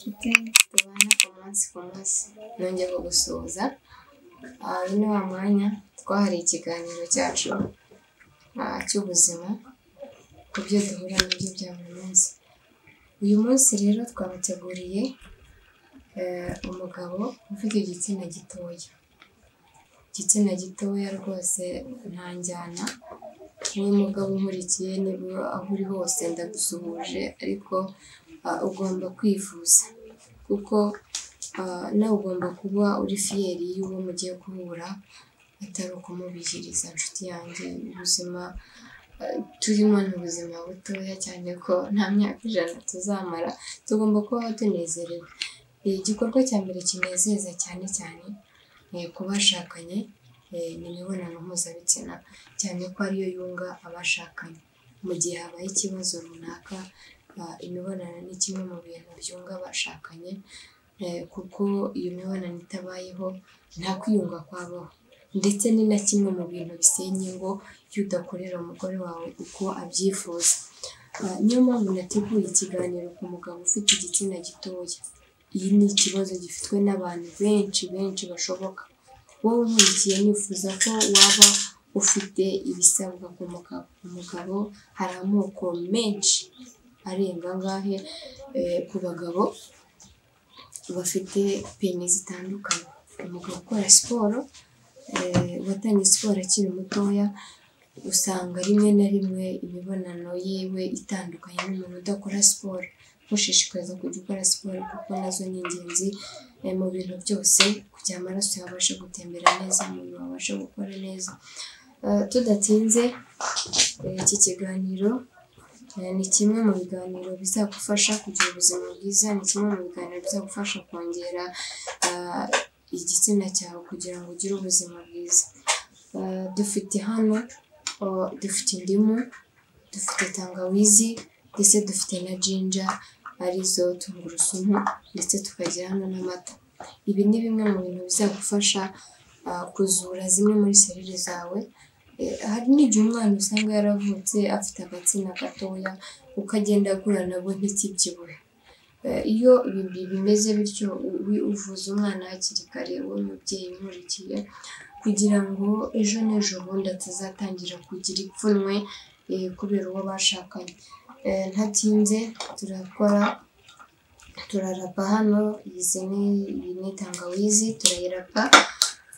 Nshuti tubana umunsi ku munsi, nongeye kugusuhuza. Uyu ni wa mwanya twahariye ikiganiro cyacu cy'ubuzima ku byo duhura nabyo bya buri munsi. Uyu munsi rero twabateguriye umugabo ufite igitsina gitoya. Igitsina gitoya rwose nta njyana, wowe mugabo unkurikiye niba aho uri hose ndagusuhuje, ariko ugomba kwivuza kuko nawe ugomba kuba uri fier y'uwo mugiye guhura, atari ukumubihiriza nshuti yanjye. Ubuzima turimo ni ubuzima butoya cyane ko nta myaka 100 tuzamara, tugomba kubaho tunezerewe. Igikorwa cya mbere kinezeza cyane cyane ku bashakanye ni imibonano mpuzabitsina, cyane ko ariyo yunga abashakanye. Mu gihe habaye ikibazo runaka, imibonano ni kimwe mu bintu byunga abashakanye, kuko iyo mibonano itabayeho nta kwiyunga kwabaho, ndetse ni na kimwe mu bintu bisenya ingo iyo udakorera umugore wawe uko abyifuza. Niyo mpamvu nateguye ikiganiro ku mugabo ufite igitsina gitoya. Iyi ni ikibazo gifitwe n'abantu benshi benshi bashoboka. Wowe unkurikiye nifuza ko waba ufite ibisabwa ku mugabo. Umugabo hari amoko menshi arenga angahe ku bagabo bafite peni zitandukanye. Umugabo ukora siporo, watangiye siporo akiri mutoya, usanga rimwe na rimwe imibonano yiwe itandukanye n'umuntu udakora siporo. Nkushishikariza kujya ukora siporo kuko nazo ni ingenzi mu bintu byose, kugira amaraso yawe abashe gutembera neza, umubiri wawe ubashe gukora neza. Tudatinze, iki kiganiro ni kimwe mu biganiro bizagufasha kugira ubuzima bwiza, ni kimwe mu biganiro bizagufasha kongera igitsina cyawe kugira ngo ugire ubuzima bwiza. Dufite hano, dufite indimu, dufite tangawizi, ndetse dufite na ginger arizo tungurusumu, ndetse tukagira hano n'amata. Ibi ni bimwe mu bintu bizagufasha kuzura zimwe muri serire zawe. Hari n'igihe umwana usanga yaravutse afite agatsina gatoya, uko agenda akura nabwo ntikibyibuhe. Iyo bimeze bityo uvuza umwana hakiri kare, wowe mubyeyi unkurikiye, kugira ngo ejo n'ejo bundi atazatangira kugira ipfunwe kubera uwo bashakanye. Ntatinze turakora, turarapa hano, iyi ni tangawizi, turayirapa,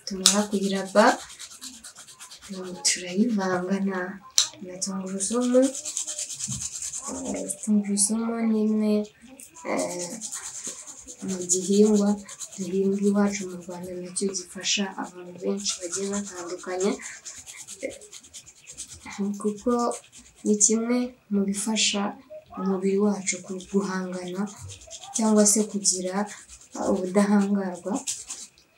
tumara kuyirapa turayivanga na tungurusumu. Tungurusumu ni imwe mu gihingwa duhinga iwacu mu Rwanda, nacyo gifasha abantu benshi bagiye batandukanye, kuko ni kimwe mu bifasha umubiri wacu guhangana cyangwa se kugira ubudahangarwa,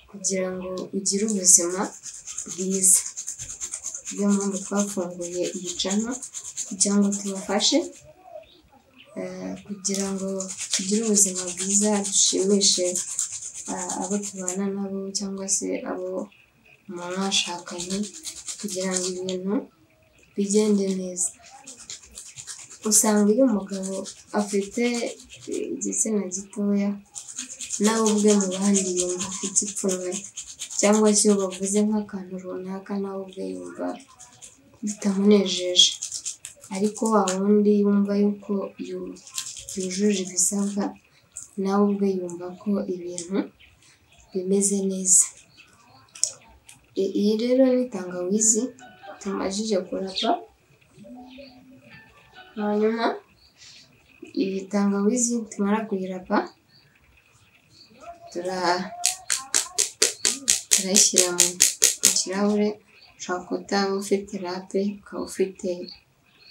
kugira ngo ugire ubuzima bwiza. Niyo mpamvu twafunguye iyi channel kugira ngo tubafashe kugira ngo tugire ubuzima bwiza, dushimishe abo tubana nabo cyangwa se abo mwashakanye, kugira ngo ibintu bigende neza. Usanga iyo umugabo afite igitsina gitoya, nawe ubwe mu bandi yumva afite ipfunwe, cyangwa se iyo bavuze nk'akantu runaka nawe ubwe yumva bitamunejeje. Ariko wa wundi yumva yuko yujuje ibisabwa, nawe ubwe yumva ko ibintu bimeze neza. Iyi rero ni tangawizi tumajije kurapa, hanyuma iyi tangawizi tumara kuyirapa turayishyira mu kirahure. Ushobora kutaba ufite râpe, ukaba ufite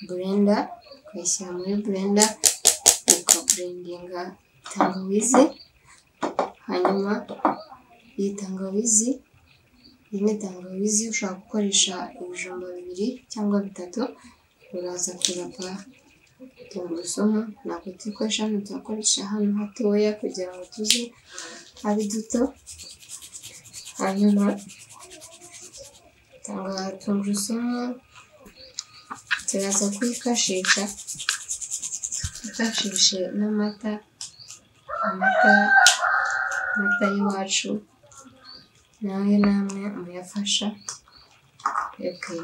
blender, ukayishyira muri blender, ukablendinga tangawizi. Hanyuma iyi tangawizi, iyi ni tangawizi, ushobora gukoresha ibijumba 2 cyangwa 3, uraza kurapa tungurusumu. Ntabwo tuyikoresha hano, turakoresha hano hatoya kugira ngo tuze ari duto. Hanyuma tungurusumu turaza kuyifashisha, twifashishe n'amata. Amata, amata y'iwacu nawe namwe muyafasha.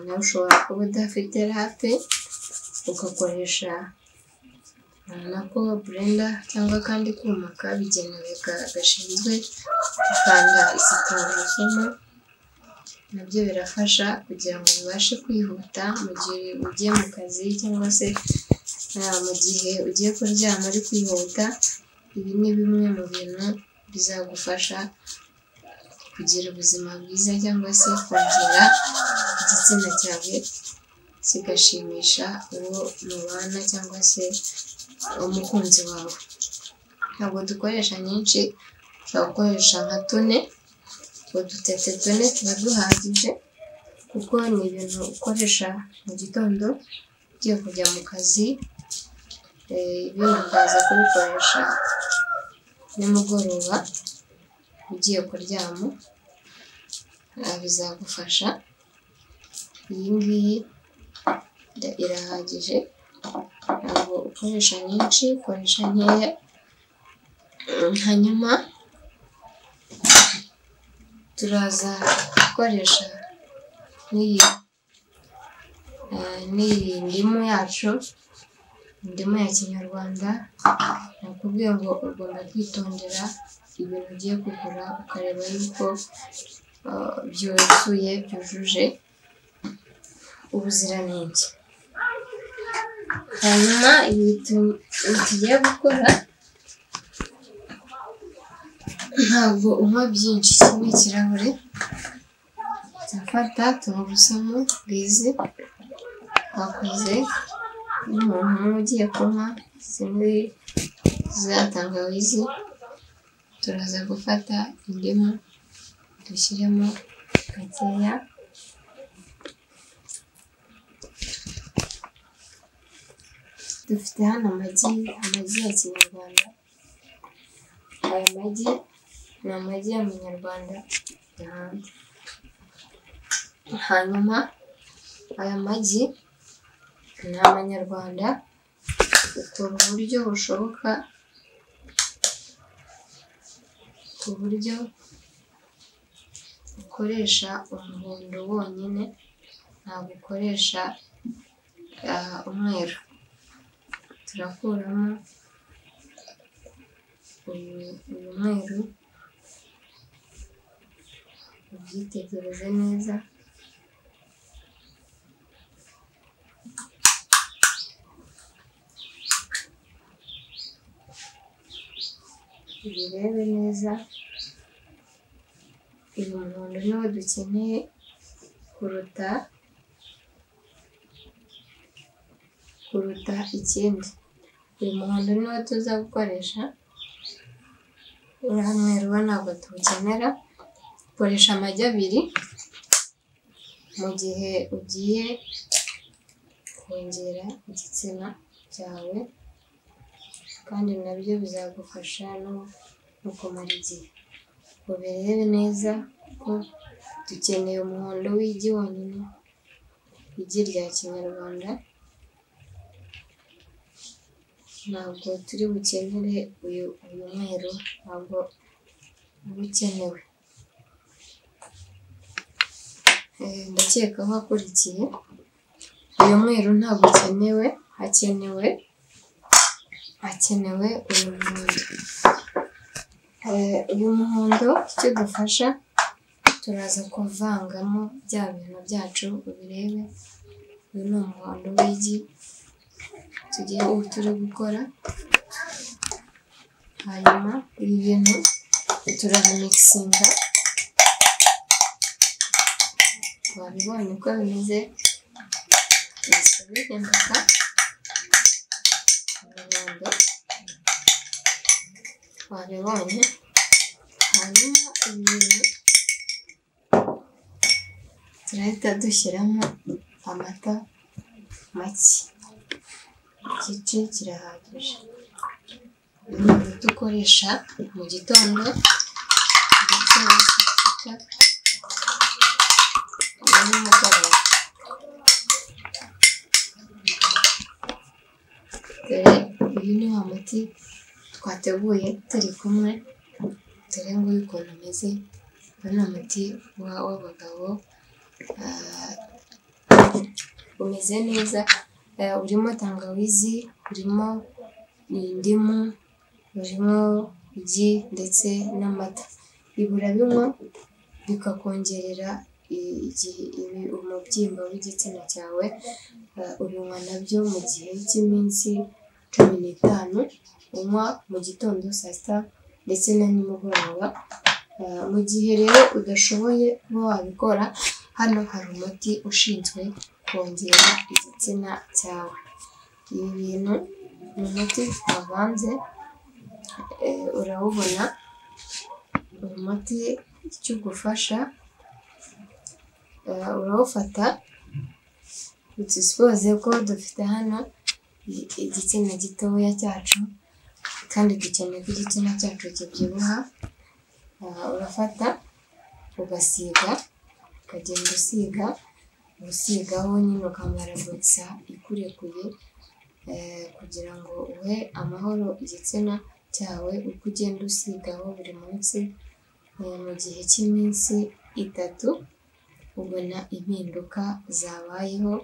Nawe ushobora kuba udafite rape ugakoresha nako blender cyangwa akandi kuma kabigenewe gashinzwe gukanda izi tungurusumu, nabyo birafasha kugira ngo bibashe kwihuta mu gihe ugiye mu kazi cyangwa se mu gihe ugiye kuryama uri kwihuta. Ibi ni bimwe mu bintu bizagufasha kugira ubuzima bwiza cyangwa se kongera igitsina cyawe kigashimisha uwo mubana cyangwa se umukunzi wawe. Ntabwo dukoresha nyinshi, ushobora gukoresha nka tune, udutete tune tuba duhagije kuko ni ibintu ukoresha mu gitondo ugiye kujya mu kazi, ibindi ukaza kubikoresha nimugoroba ugiye kuryama, bizagufasha. Iyi ngiyi irahagije, ntabwo ukoresha nyinshi, ukoresha nkeya. Hanyuma turaza gukoresha n'iyi ndimu yacu, indimu ya kinyarwanda. Nakubwiye ngo ugomba kwitondera ibintu ugiye kugura, ukareba yuko byuzuye, byujuje ubuziranenge. Hanyuma ibi tugiye gukora ntabwo unywa byinshi, iki ni ikirahure. Turafata tungurusumu ngizi twakoze n'umuntu umwe ugiye kunywa, izi za tangawizi. Turaza gufata indimu dushyiremo gakeya, dufite hano amagi, amagi ya kinyarwanda. Aya magi ni amagi y'amanyarwanda hanze. Hanyuma aya magi ni amanyarwanda, ukora uburyo bushoboka ku buryo ukoresha umuhondo wonyine, ntabwo ukoresha umweru. Turakuramo uyu mweru, ubyitegereze neza. Ubirebe neza, uyu muhondo niwo dukeneye kuruta ikindi. Uyu muhondo niwo tuza gukoresha, uriya mweru wo ntabwo tuwukenera. Koresha amagi abiri mu gihe ugiye kongera igitsina cyawe, kandi nabyo bizagufasha no kumara igihe. Ubirebe neza kuko dukeneye umuhondo w'igi wonyine, igi rya kinyarwanda. Ntabwo turi bukenere uyu mweru, ntabwo uba ukenewe. Ndakeka wakurikiye, uyu mweru ntabwo ukenewe, hakenewe uyu muhondo. Uyu muhondo icyo dufasha, turaza kuvangamo bya bintu byacu, ubirebe. Uyu ni umuhondo w'igi tugiye turi gukora. Hanyuma ibi bintu turabimikisinga, wabibonye uko bimeze, bihise bihinduka umuhondo, wabibonye. Hanyuma ibi bintu turahita dushyiramo amata make, igice kirahagije. Uyu ni umuti ukoresha mu gitondo ndetse na saa sita na nimugoroba. Dore uyu ni wa muti twateguye turi kumwe, dore nguyu ukuntu umeze. Uyu ni umuti w'abagabo, umeze neza, urimo tangawizi, urimo indimu, urimo igi ndetse n'amata. Ibi urabinywa bikakongerera umubyimba w'igitsina cyawe, ubinywa nabyo mu gihe cy'iminsi 15, unywa mu gitondo, saa sita ndetse na nimugoroba. Mu gihe rero udashoboye kuba wabikora, hano hari umuti ushinzwe kongera igitsina cyawe. Ibi bintu ni umuti twavanze, urawubona, uyu muti icyo ugufasha, urawufata, dusipoze ko dufite hano igitsina gitoya cyacu kandi dukeneye ko igitsina cyacu kibyibuha, urafata ugasiga, ukagenda usiga, usigaho nyine ukambara bogisa ikurekuye kugira ngo uhe amahoro igitsina cyawe, uko ugenda usigaho buri munsi mu gihe cy'iminsi 3 ubona impinduka zabayeho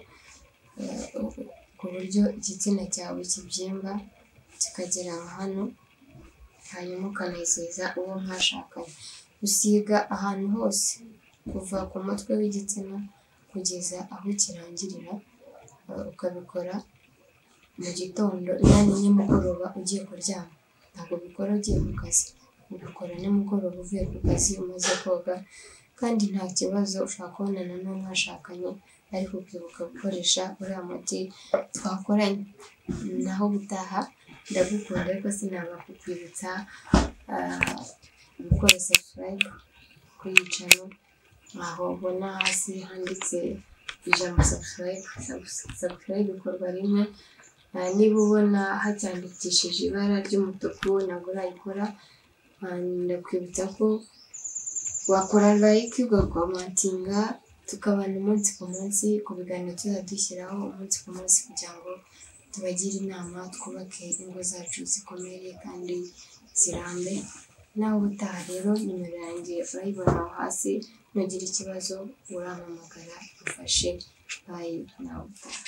ku buryo igitsina cyawe kibyimba kikagera hano, hanyuma ukanezeza uwo mwashakanye. Usiga ahantu hose kuva ku mutwe w'igitsina kugeza aho kirangirira, ukabikora mu gitondo na nimugoroba ugiye kuryama. Ntabwo ubikora ugiye ku kazi, ubikora nimugoroba uvuye ku kazi umaze koga, kandi nta kibazo ushobora kubonana n'uwo mwashakanye ariko ukibuka gukoresha uriya muti twakoranye. Naho ubutaha ndagukunda, ariko sinabura kukwibutsa gukora subscribe kuri iyi channel, aho ubona hasi handitse ijambo subscribe, subscribe ikorwa rimwe. Niba ubona hacyandikishije ibara ry'umutuku ntabwo urayikora, ndakwibutsa ko wakora like, ugakomantinga, tukabana umunsi ku munsi ku biganiro tuzajya dushyiraho umunsi ku munsi kugira ngo tubagire inama, twubake ingo zacu zikomere kandi zirambe. Naho ubutaha rero nimero yanjye urayibona aho hasi, nugira ikibazo urampamagara ufashe. Bayi, nawe ubutaha.